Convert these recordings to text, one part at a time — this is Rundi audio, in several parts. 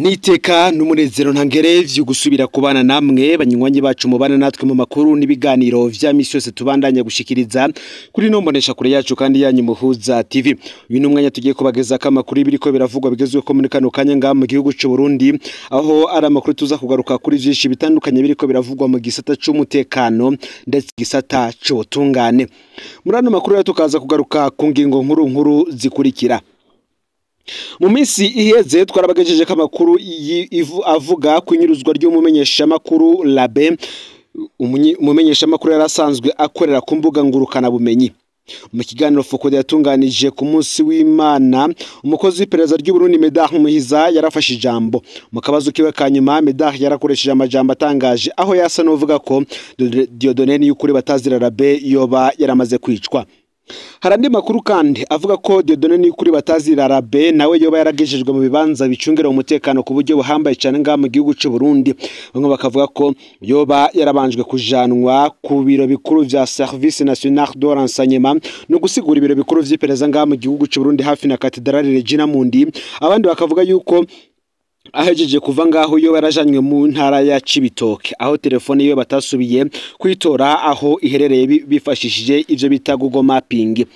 Niteka n'umunezero ntangere vyo gusubira kubana namwe banywanyi bacu mubana natwe mu makuru n'ibiganiro vya misi yose tubandanya gushikiriza kuri no mbonesha kure yacu kandi yanyu Muhuza TV. Uyu ni umwanya tugiye kubageza ko amakuru biriko biravugwa bigezwe ko muri kano kanya ngaha mu gihugu c'u Burundi, aho ari amakuru tuza kugaruka kuri vyinshi bitandukanye biriko biravugwa mu gisata c'umutekano ndetse gisata c'ubutungane. Muri ano makuru rero tukaza kugaruka ku ngingo nkuru nkuru zikurikira. Mu minsi iheze twarabagejeje ko amakuru avuga ku inyuruzwa ry'umumenyeshamakuru Labe, umumenyeshamakuru yari asanzwe akorera ku mbuga ngurukanabumenyi. Mu kiganiro Fokode yatunganije ku munsi w'Imana, umukozi w'iperereza ry'Uburundi Medard Muhiza yarafashe ijambo. Mu kabazo kiwe ka nyuma, Medard yarakoresheje amajambo atangaje aho yasa n'uvuga ko Dieudonné Niyukuri batazira Labe yoba yaramaze kwicwa. Hari andi makuru kandi avuga ko Dieudonné Niyukuri batazira Labe nawe yoba yaragejejwe mu bibanza bicungira umutekano ku buryo buhambaye cyane ngaha mu gihugu c'u Burundi. Bamwe bakavuga ko yoba yarabanjwe kujanwa ku biro bikuru vya Service National de Renseignement no gusigura ibiro bikuru vy'iperereza ngaha mu gihugu c'u Burundi hafi na Cathedrale Regina Mundi. Abandi bakavuga yuko ahejeje kuva ngaho yo yarajanywe mu ntara ya Cibitoke, aho telefone yo batasubiye kwitora aho iherereye bifashishije ivyo bita Google Mapping.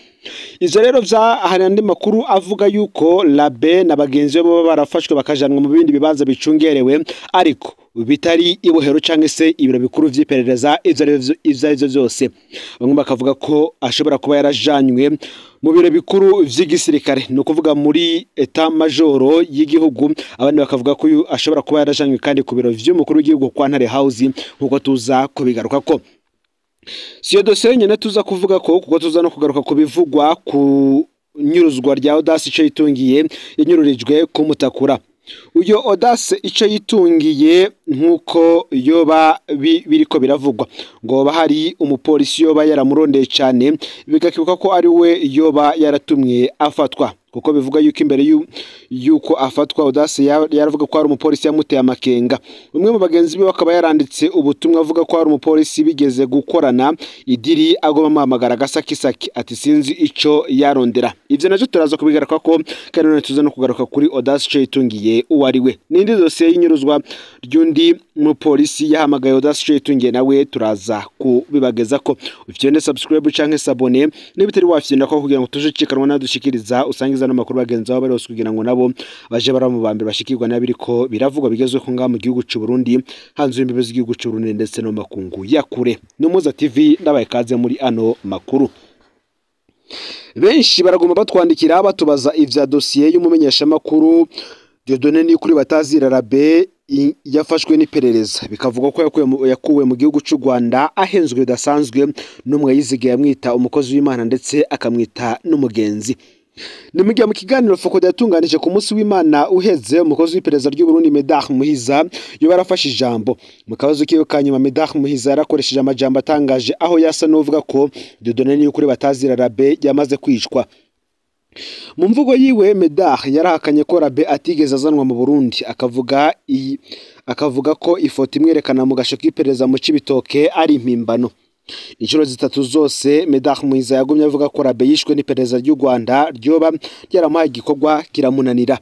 Ivyo rero vya hari andi makuru avuga yuko Labe na bagenzi be baba barafashwe bakajanwa mu bindi bibanza bicungerewe ariko bitari ibohero canke se ibiro bikuru vy'iperereza ivyo arivyo vyose. Bamwe bakavuga ko ashobora kuba yarajanywe mu biro bikuru vy'igisirikare, ni ukuvuga muri etat majoro y'igihugu. Abandi bakavuga ko uyu ashobora kuba yarajanywe kandi ku biro vy'umukuru w'igihugu kwa Ntare House, nkuko tuza kubigarukako. Siyo dosiye nyene tuza kuvuga ko, kuko tuza no kugaruka ku bivugwa ku nyuruzwa rya Audace ico yitungiye yanyururijwe kumutakura. Uyo Audace ico yitungiye nkuko yoba biriko biravugwa ngo bahari umupolisi yoba yaramurondeye cyane, bigakibuka ko ari we yoba yaratumwe afatwa, kuko bivuga yuko imbere yuko afatwa Audace yaravuga ko ari umupolisi yamuteye amakenga. Umwe mu bagenzi be bakaba yaranditse ubutumwa avuga ko ari umupolisi bigeze gukorana idiri agoma amuhamagara agasakisaki ati sinzi ico yarondera. Ivyo navyo turaza kubigaruka ko kandi none tuza no kugaruka kuri Audace ico yitungiye uwo ari we. N'indi dosiye y'inyuruzwa ry'undi mupolisi yahamagaye Audace ico yitungiye nawe turaza kubibageza ko. Ufyonde subscribe canke s'abonner niba utari wafyonda ko kugira ngo tuje cikanwa nadushikiriza usangiza n'amakuru bagenzi babo bari hose kugira ngo nabo baje baramubambira bashikirwa n'abiriko biravugwa bigezwe ko ngaha mu gihugu c'u Burundi, hanze y'imbibe z'igihugu c'u Burundi ndetse no makungu ya kure. N'Umuhuza TV ndabaye kaze muri ano makuru. Benshi baraguma batwandikira batubaza ivya dosiye y'umumenyeshamakuru Dieudonné Niyukuri batazira Labe yafashwe n'iperereza, bikavuga ko yakuwe mu gihugu c'u Rwanda ahenzwe bidasanzwe n'umwe yizigiye amwita umukozi w'Imana ndetse akamwita n'umugenzi. Ni mu gihe mu kiganiro Fokode yatunganije ku munsi w'Imana uheze, umukozi w'iperereza ry'Uburundi Medard Muhiza yoba yarafashe ijambo. Mu kabazo kiwe ka nyuma, Medard Muhiza yarakoresheje amajambo atangaje aho yasa n'uvuga ko Dieudonné Niyukuri batazira Labe yamaze kwicwa. Mu mvugo yiwe, Medard yarahakanye ko Labe atigeze azanwa mu Burundi, akavuga ko ifoto imwerekana mu gasho k'iperereza mu Cibitoke ari impimbano. Inshuro zitatu zose Medard Muhiza yagumye avuga ko Labe yishwe n'iperereza ry'u Rwanda ryoba ryaramuhaye igikorwa kiramunanira.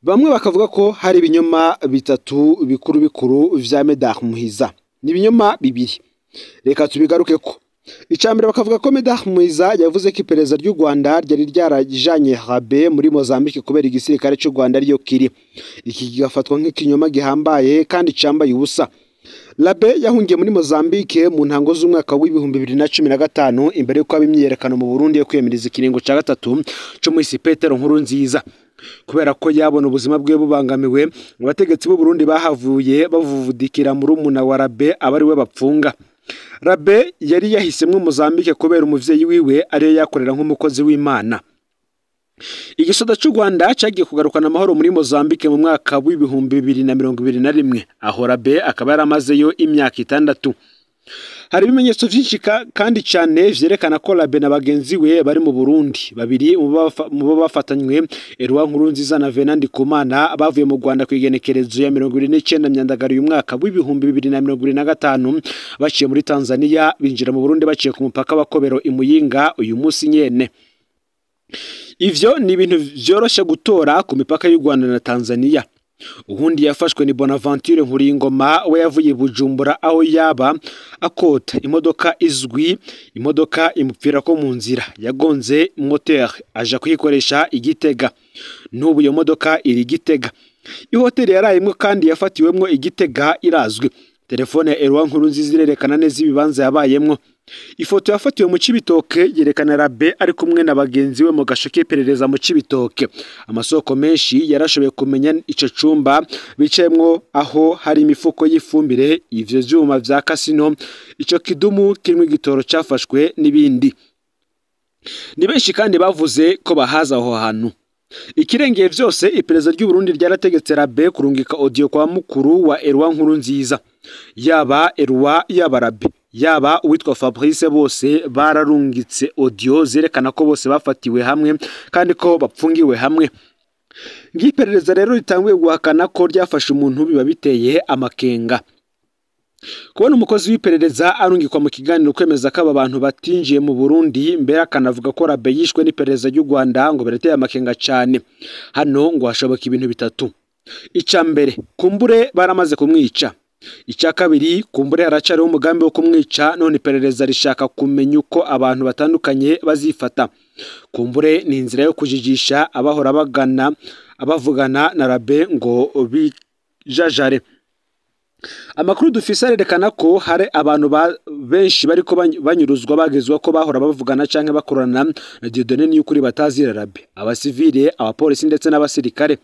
Bamwe bakavuga ko hari ibinyoma bitatu bikuru bikuru vya Medard Muhiza. Ni ibinyoma bibiri, reka tubigaruke ko. Icambere bakavuga ko Medard Muhiza yavuze ko iperereza ry'u Rwanda ryari ryarajanye Labe muri Mozambique kubera igisirikare c'u Rwanda ariyo kiri. Iki kigafatwa nk'ikinyoma gihambaye kandi cambaye ubusa. Labe yahungiye muri Mozambique mu ntango z'umwaka w'2015 imbere yuko haba imyiyerekano mu Burundi yo kwiyamiriza ikiringo ca gatatu co mw'isi Petero Nkurunziza. Kubera ko yabona ubuzima bwe bubangamiwe, abategetsi b'u Burundi bahavuye bavuvudikira murumuna wa Labe aba ari we bapfunga. Labe yari yahisemwo Mozambique kubera umuvyeyi wiwe ariyo yakorera nk'umukozi w'Imana. Igisoda c'u Rwanda cagiye kugarukana amahoro muri Mozambique mu mwaka w'2021, aho Labe akaba yaramazeyo imyaka 6. Hari ibimenyetso vyinshi kandi cane vyerekana ko Labe na bagenzi we bari mu Burundi. Babiri mu bo bafatanywe, Eloi Nkurunziza na Venant Ndikumana, bavuye mu Rwanda kw'igenekerezo ya 29 Myandagaro uyu mwaka w'2025 baciye muri Tanzania binjira mu Burundi baciye ku mupaka wa Kobero i Muyinga uyu munsi nyene. Ivyo ni ibintu vyoroshe gutora ku mipaka y'u Rwanda na Tanzania. Uwundi yafashwe ni Bonaventure Nkuringoma, we yavuye Bujumbura aho yaba akota imodoka izwi, imodoka imupfira ko mu nzira yagonze moteur aja kuyikoresha igitega. N'ubu iyo modoka iri Gitega. Ihoteli yarayimwe kandi yafatiwemwo igitega irazwi. Telefone ya Eloi Nkurunziza irerekana neza ibibanza yabayemwo. Ifoto yafatiwe mu Cibitoke yerekana Rabe ari kumwe na bagenzi we mu gasho k'iperereza mu Cibitoke. Amasoko menshi yarashoboye kumenya ico cumba bicayemwo, aho hari imifuko y'ifumbire, ivyo vyuma vya kasino, ico kidumu kirimwo igitoro cafashwe n'ibindi. Ni benshi kandi bavuze ko bahaza aho hantu. Ikirengeye vyose, iperereza ry'u Burundi ryarategetse Rabe kurungika audio kwa mukuru wa Eloi Nkurunziza. Yaba Eloi, yaba Rabe, yaba uwitwa Fabrice, bose bararungitse audio zerekana ko bose bafatiwe hamwe kandi ko bapfungiwe hamwe. Ngiperereza rero ritanguye guhakana ko ryafashe umuntu biba biteye amakenga. Kubona umukozi w'iperereza arungikwa mu kiganiro kwemeza ko aba bantu batinjiye mu Burundi, mbere akanavuga ko Rabe yishwe n'iperereza ry'u Rwanda, ngo birateye amakenga cyane. Hano ngo hashoboka ibintu bitatu. Icya mbere, kumbure baramaze kumwica. Icya kabiri, kumbure haracariho umugambi wo kumwica, none iperereza rishaka kumenya uko abantu batandukanye bazifata. Kumbure ni inzira yo kujijisha abahora bagana abavugana na Rabe ngo bijajare. Amakuru dufise arerekana ko hari abantu benshi bariko banyuruzwa bagezwa ko bahora bavugana canke bakorana na Dieudonné Niyukuri batazira Rabe, abasivile, abapolisi ndetse n'abasirikare.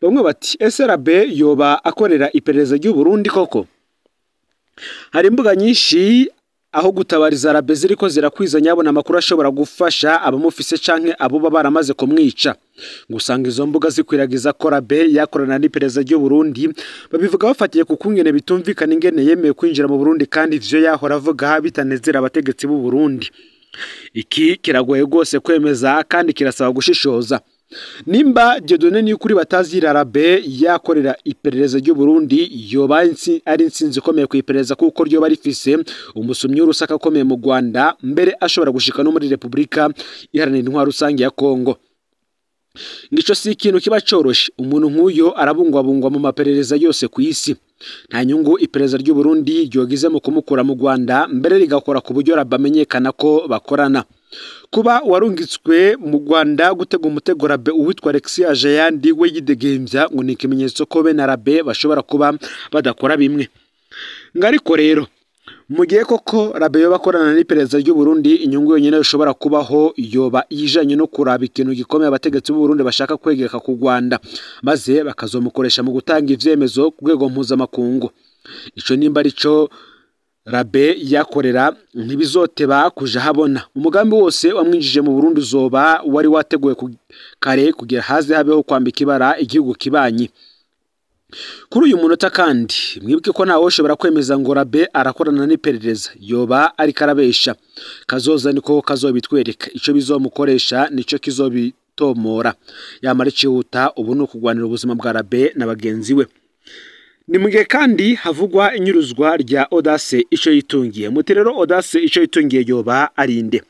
Bamwe bati ese Rabe yoba akorera iperereza ry'u Burundi koko? Hari imbuga nyinshi aho gutabariza Rabe ziriko zirakwiza nyabona amakuru ashobora gufasha abamufise canke abo baba baramaze kumwica. Gusanga izo mbuga zikwiragiza ko Rabe yakorana n'iperereza ry'u Burundi, babivuga bafatiye ku kungene bitumvikana ingene yemeye kwinjira mu Burundi kandi ivyo yahora avuga bitanezera abategetsi b'u Burundi. Iki kiragoye rwose kwemeza kandi kirasaba gushishoza. Nimba Dieudonné Niyukuri batazira Rabe yakorera iperereza ry'u Burundi, yoba ari intsinzi ikomeye ku iperereza, kuko ryoba rifise umusumyi w'urusaka akomeye mu Rwanda, mbere ashobora gushika no muri Repubulika Iharanira Intwaro Rusange ya Kongo. Ngico si ikintu kiba coroshe, umuntu nk'uyo arabungwabungwa mu maperereza yose ku isi. Nta nyungu iperereza ry'u Burundi ryogize mu kumukura mu Rwanda, mbere rigakora ku buryo Rabe amenyekana ko bakorana. Kuba warungitswe mu Rwanda gutega umutego Rabe uwitwa Alexis Ajayandi we yidegembya, ngo ni ikimenyetso ko be na Rabe bashobora kuba badakora bimwe. Ngariko rero mu gihe koko Rabe yoba akorana n'iperereza ry'u Burundi, inyungu yonyine ishobora kubaho yoba ijanye no kuraba ikintu gikomeye abategetsi b'u Burundi bashaka kwegeka ku Rwanda, maze bakazomukoresha mu gutanga ivyemezo ku rwego mpuzamakungu. Ico nimba arico Rabe yakorera, ntibizoteba kuja habona. Umugambi wose wamwinjije mu Burundi uzoba wari wateguwe kare kugira haze habeho kwambika ibara igihugu kibanyi. Kuri uyu munota kandi mwibuke ko ntawe ushobora kwemeza ngo Rabe arakorana n'iperereza, yoba ariko arabesha. Kazoza niko kazobitwereka, ico bizomukoresha nico kizobitomora. Yamara icihuta ubu ni ukugwanira ubuzima bwa Rabe na bagenzi we. Ni mu gihe kandi havugwa inyuruzwa rya Audace Ico Yitungiye. Muti rero Audace Ico Yitungiye yoba arinde?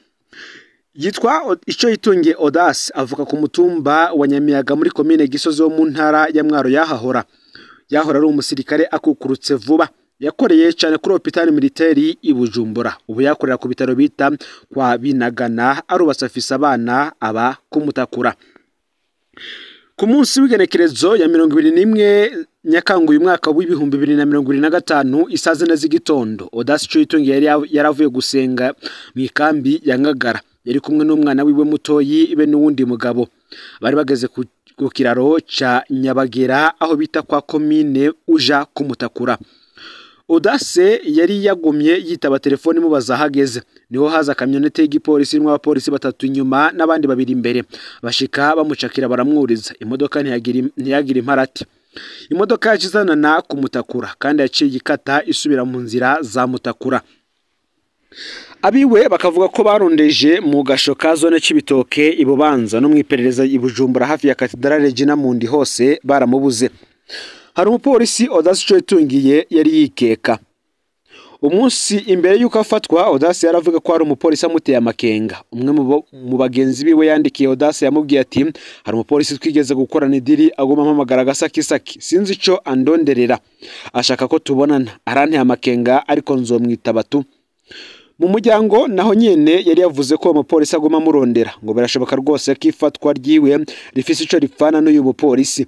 Yitwa Ico Yitungiye Audace, avuka ku mutumba wa Nyamiyaga muri komine Gisozi wo mu ntara ya Mwaro. Yahahora yahora ari umusirikare akukurutse vuba. Yakoreye cyane kuri hôpital militaire i Bujumbura. Ubu yakorera ku bitaro bita kwa Binagana, arubatse, afise abana, aba kumutakura. Ku munsi w'igenekerezo ya 21 Nyakanga uyu mwaka w'2025, isaha 4 z'igitondo, Audace Ico Yitungiye yari yaravuye gusenga mu ikambi ya Ngagara. Yari kumwe n'umwana wiwe mutoyi be n'uwundi mugabo. Bari bageze ku kiraro ca Nyabagera aho bita kwa komine uja kumutakura. Audace yari yagumye yitaba telefone imubaza ahageze. Niho haza kamyonete y'igipolisi irimo abapolisi batatu inyuma n'abandi babiri imbere. Bashika bamucakira baramwuriza. Imodoka ntiyagira imparati. Imodoka yaje izanana kumutakura kandi yaciye ikata isubira mu nzira za Mutakura. Abiwe bakavuga ko barondeje mu gasho ka zone Cibitoke i Bubanza no mw'iperereza i Bujumbura hafi ya Katedrale Regina Mundi, hose baramubuze. Hari umupolisi Audace Ico Yitungiye yari yikeka. Umunsi imbere yuko afatwa, Audace yaravuga ko hari umupolisi amuteye amakenga. Umwe mu bagenzi biwe yandikiye Audace yamubwiye ati: "Hari umupolisi twigeze gukorana idiri, aguma ampamagara agasakisaki, sinzi ico andonderera, ashaka ko tubonana, aranteye amakenga ariko nzomwitaba tu." Mu muryango naho nyene yari yavuze ko uwo mupolisi aguma amurondera, ngo birashoboka rwose ko ifatwa ryiwe rifise ico ripfana n'uyu mupolisi.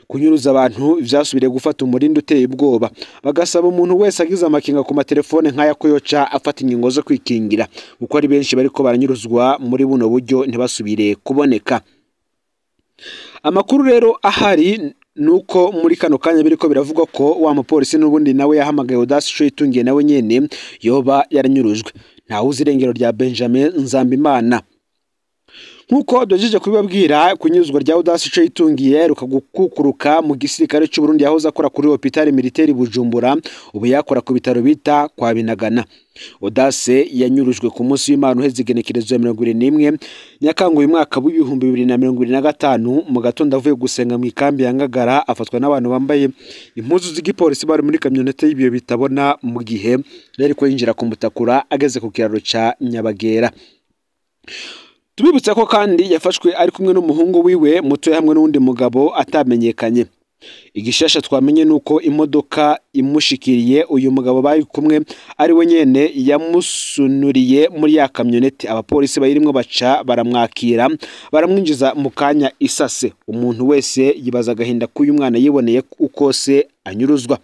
Kunyuruza abantu vyasubiriye gufata umurindi uteye ubwoba, bagasaba umuntu wese agize amakenga ku matelefone nk'aya ko yoca afata ingingo zo kwikingira, kuko ari benshi bariko baranyuruzwa muri buno buryo ntibasubire kuboneka. Amakuru rero ahari nuko muri kano kanya biriko biravugwa ko wa mupolisi n'ubundi nawe yahamagaye Audace Icoyitungiye nawe nyene yoba yaranyurujwe. Ntawuzi irengero rya Benjamin Nzambimana. Nkuko duhejeje kubibabwira, kunyuzwa rya Audace Icoyitungiye aheruka gukukuruka mu gisirikare c'u Burundi, yahoze akora kuri Hôpital Militaire Bujumbura, ubu yakora ku bitaro bita kwa Binagana. Audace yanyurujwe ku munsi w'Imana uheze, igenekerezo ya 21 Nyakanga uyu mwaka w'2025, mu gatondo avuye gusenga mu ikambi ya Ngagara, afatwa n'abantu bambaye impuzu z'igipolisi bari muri kamyonete y'ibiyo bitabona, mu gihe yariko yinjira ku Mutakura ageze ku kiraro ca Nyabagera. Tubibutsa ko kandi yafashwe ari kumwe n'umuhungu wiwe muto hamwe n'uwundi mugabo atamenyekanye. Igishasha twamenye nuko imodoka imushikiriye, uyu mugabo bari kumwe ari we nyene yamusunuriye muri ya kamyonete, abapolisi bayirimwo baca baramwakira baramwinjiza mu kanya isase. Umuntu wese yibaza agahinda k'uyu mwana yiboneye uko se anyuruzwa.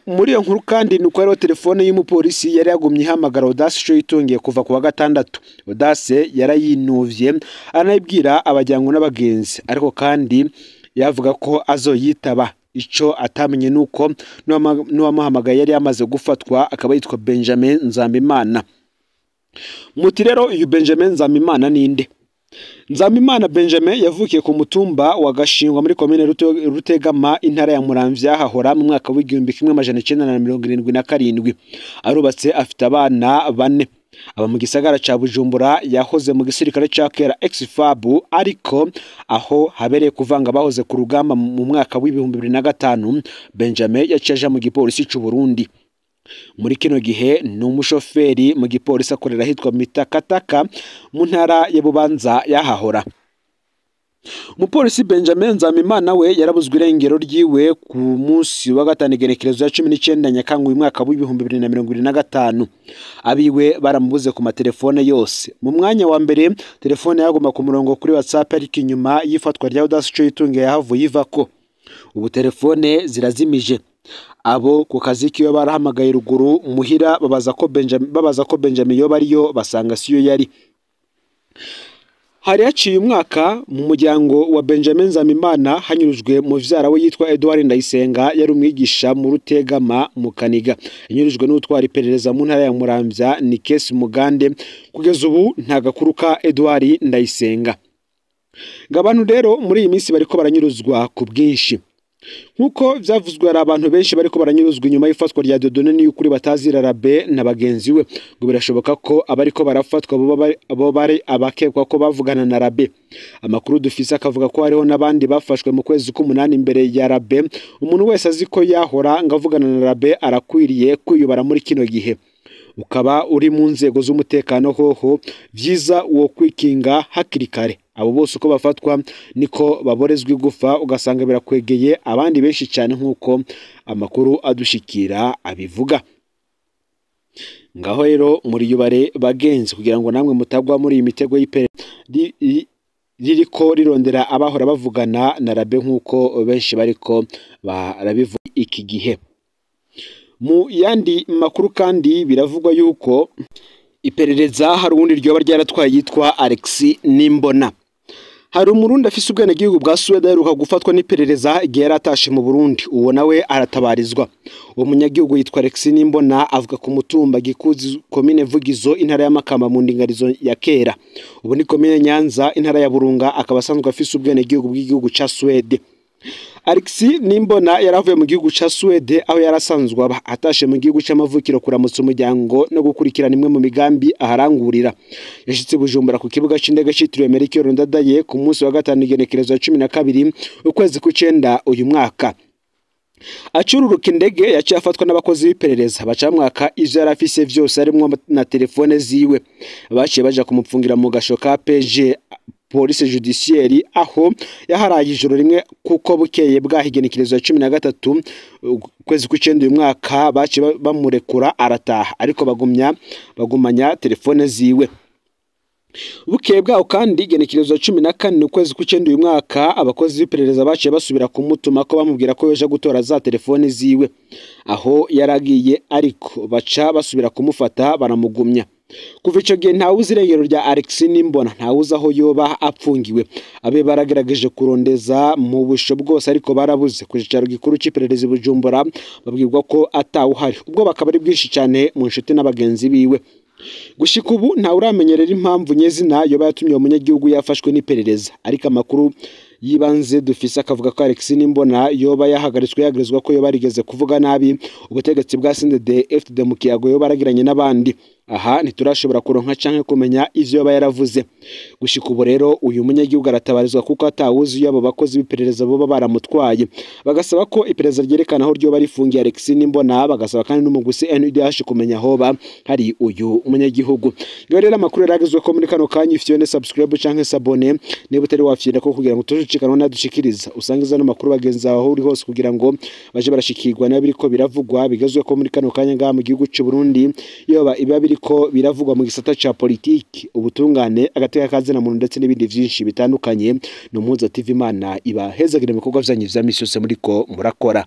Muri iyo nkuru kandi nuko hariho telefone y'umupolisi yari yagumye ihamagara Audace Icoyitungiye kuva ku wa gatandatu. Audace yarayinuvye aranayibwira abajyango n'abagenzi, ariko kandi yavuga ko azoyitaba. Ico atamenye nuko n'uwamuhamagaye yari yamaze gufatwa, akaba yitwa Benjamin Nzambimana. Muti rero uyu Benjamin Nzambimana ninde? Nzambimana Benjamin yavukiye ku mutumba wa Gashingwa muri komine Rutegama, intara ya Muramvya, hahora mu mwaka w'1977. Arubatse, afite abana bane. Aba mu gisagara ca Bujumbura. Yahoze mu gisirikare ca kera ex-FAB, ariko aho habereye kuvanga bahoze ku rugamba mu mwaka w'2005, Benjamin yaciye aja mu gipolisi c'u Burundi. Muri kino gihe ni umushoferi mu gipolisi, akorera ahitwa Mitakataka mu ntara ya Bubanza yahahora. Umupolisi Benjamin Nzamimana we yarabuzwe irengero ryiwe ku munsi wa gatanu, igenekerezo ya 19 Nyakanga uyu mwaka w'2025. Abiwe baramubuze ku matelefone yose. Mu mwanya wa mbere telefone yaguma ku murongo kuri WhatsApp, ariko inyuma y'ifatwa rya Audace Icoyitungiye yahavuye ivako. Ubu telefone zirazimije. Abo ku kazi kiwe barahamagaye ruguru muhira babaza ko Benjamin yoba ariyo, basanga siyo yari. Hari haciye umwaka mu muryango wa Benjamin Nzamimana hanyurujwe muvyara we yitwa Edouard Ndayisenga, yari umwigisha mu Rutegama mu Kaniga. Yanyurujwe n'utwara iperereza mu ntara ya Muramvya Nikesi Mugande. Kugeza ubu nta gakuru ka Edouard Ndayisenga. Ngo abantu rero muri iyi minsi bariko baranyuruzwa ku bwinshi. Nk'uko vyavuzwe, hari abantu benshi bariko baranyuruzwa inyuma y'ifatwa rya Dieudonné Niyukuri batazira Rabe na bagenzi we. Ngo birashoboka ko abariko barafatwa bo bari abakekwa ko bavugana na Rabe. Amakuru dufise akavuga ko hariho n'abandi bafashwe mu kwezi k'umunani imbere ya Rabe. Umuntu wese azi ko yahora ngo avugana na Rabe arakwiriye kwiyubara muri kino gihe. Ukaba uri mu nzego z'umutekano hoho, vyiza wo kwikinga hakiri kare. Abo bose uko bafatwa niko baborezwa igufa, ugasanga birakwegeye abandi benshi cyane, nk'uko amakuru adushikira abivuga. Ngaho rero muri yubare bagenzi, kugira ngo namwe mutagwa muri iyi mitego y'ipere ririko rirondera abahora bavugana na Rabe, nk'uko benshi bariko barabivuga iki gihe. Mu yandi makuru kandi biravugwa yuko iperereza hari uwundi ryoba ryaratwaye yitwa Alex Nimbona. Hari umurundi afise ubwenegihugu bwa Suwede aheruka gufatwa n'iperereza igihe yari atashe mu Burundi. Uwo nawe aratabarizwa. Uwo munyagihugu yitwa Alex Nimbona, avuga ku mutumba Gikuzi, komine Vugizo, intara ya Makamba, mu ndingarizo ya kera. Ubu ni komine Nyanza, intara ya Burunga, akaba asanzwe afise ubwenegihugu bw'igihugu ca Suwede. Alex Nimbona yaravuye mu gihugu ca Suwede aho yarasanzwe aba, atashe mu gihugu c'amavukiro kuramutsa umuryango no gukurikirana imwe mu migambi aharangurira. Yashitse Bujumbura ku kibuga c'indege citiriwe Melchior Ndadaye ku munsi wa gatanu, igenekerezo ya 12 ukwezi kw'icenda uyu mwaka. Acururuka indege yaciye afatwa n'abakozi b'iperereza, baca bamwaka ivyo yari afise vyose harimwo na telefone ziwe. Baciye baja kumupfungira mu gasho ka PG, police judiciaire, aho yaharaye ijoro rimwe, kuko bukeye bwahigenekerezo ya 13 ukwezi kw'icenda uyu mwaka baciye bamurekura arataha, ariko bagumanya telefone ziwe. Bukeye bwaho kandi igenekerezo ya 14 ukwezi kw'icenda uyu mwaka, abakozi b'iperereza baciye basubira kumutuma ko bamubwira ko yoja gutora za telefone ziwe aho yaragiye, ariko baca basubira kumufata baramugumya. Kuva ico gihe ntawuzi irengero rya Alexis Nimbona, ntawuzi aho yoba apfungiwe. Abe baragerageje kurondeza mu busho bwose ariko barabuze. Ku cicaro gikuru c'iperereza i Bujumbura babwirwa ko atawuhari. Ubwo bakaba ari bwinshi cane mu nshuti n'abagenzi biwe. Gushika ubu ntawuramenyerera impamvu nyezina yoba yatumye uwo munyagihugu yafashwe n'iperereza, ariko amakuru yibanze dufise akavuga ko Alexis Nimbona yoba yahagaritswe yagirizwa ko yoba yarigeze kuvuga nabi ubutegetsi bwa CNDD-FDD mu kiyago yoba yaragiranye n'abandi. Aha ntiturashobora kuronka canke kumenya ivyo yoba yaravuze. Gushika ubu rero uyu munyagihugu aratabarizwa kuko atawuzi iyo abo bakozi b'iperereza boba baramutwaye. Bagasaba ko iperereza ryerekana aho ryoba rifungiye Alexis Nimbona, bagasaba kandi n'umugwi CNIDH kumenya hoba hari uyu munyagihugu. Ngaho rero amakuru yaragezwe ko muri kano kanya, ifyone subscribe canke s'abonner niba utari wafyira ko kugira ngo tujucikanwa nadushikiriza, usangiza no makuru bagenzi aho uri hose kugira ngo baje barashikirwa n'abiriko biravugwa bigezwe ko muri kano kanya ngaha mu gihugu c'u Burundi, yoba iba biriko biravugwa mu gisata ca politiki, ubutungane, agateka kazina muntu ndetse n'ibindi vyinshi bitandukanye. No Muhuza TV, Imana ibahezagire mu bikorwa vyanyu vya misi yose muriko murakora.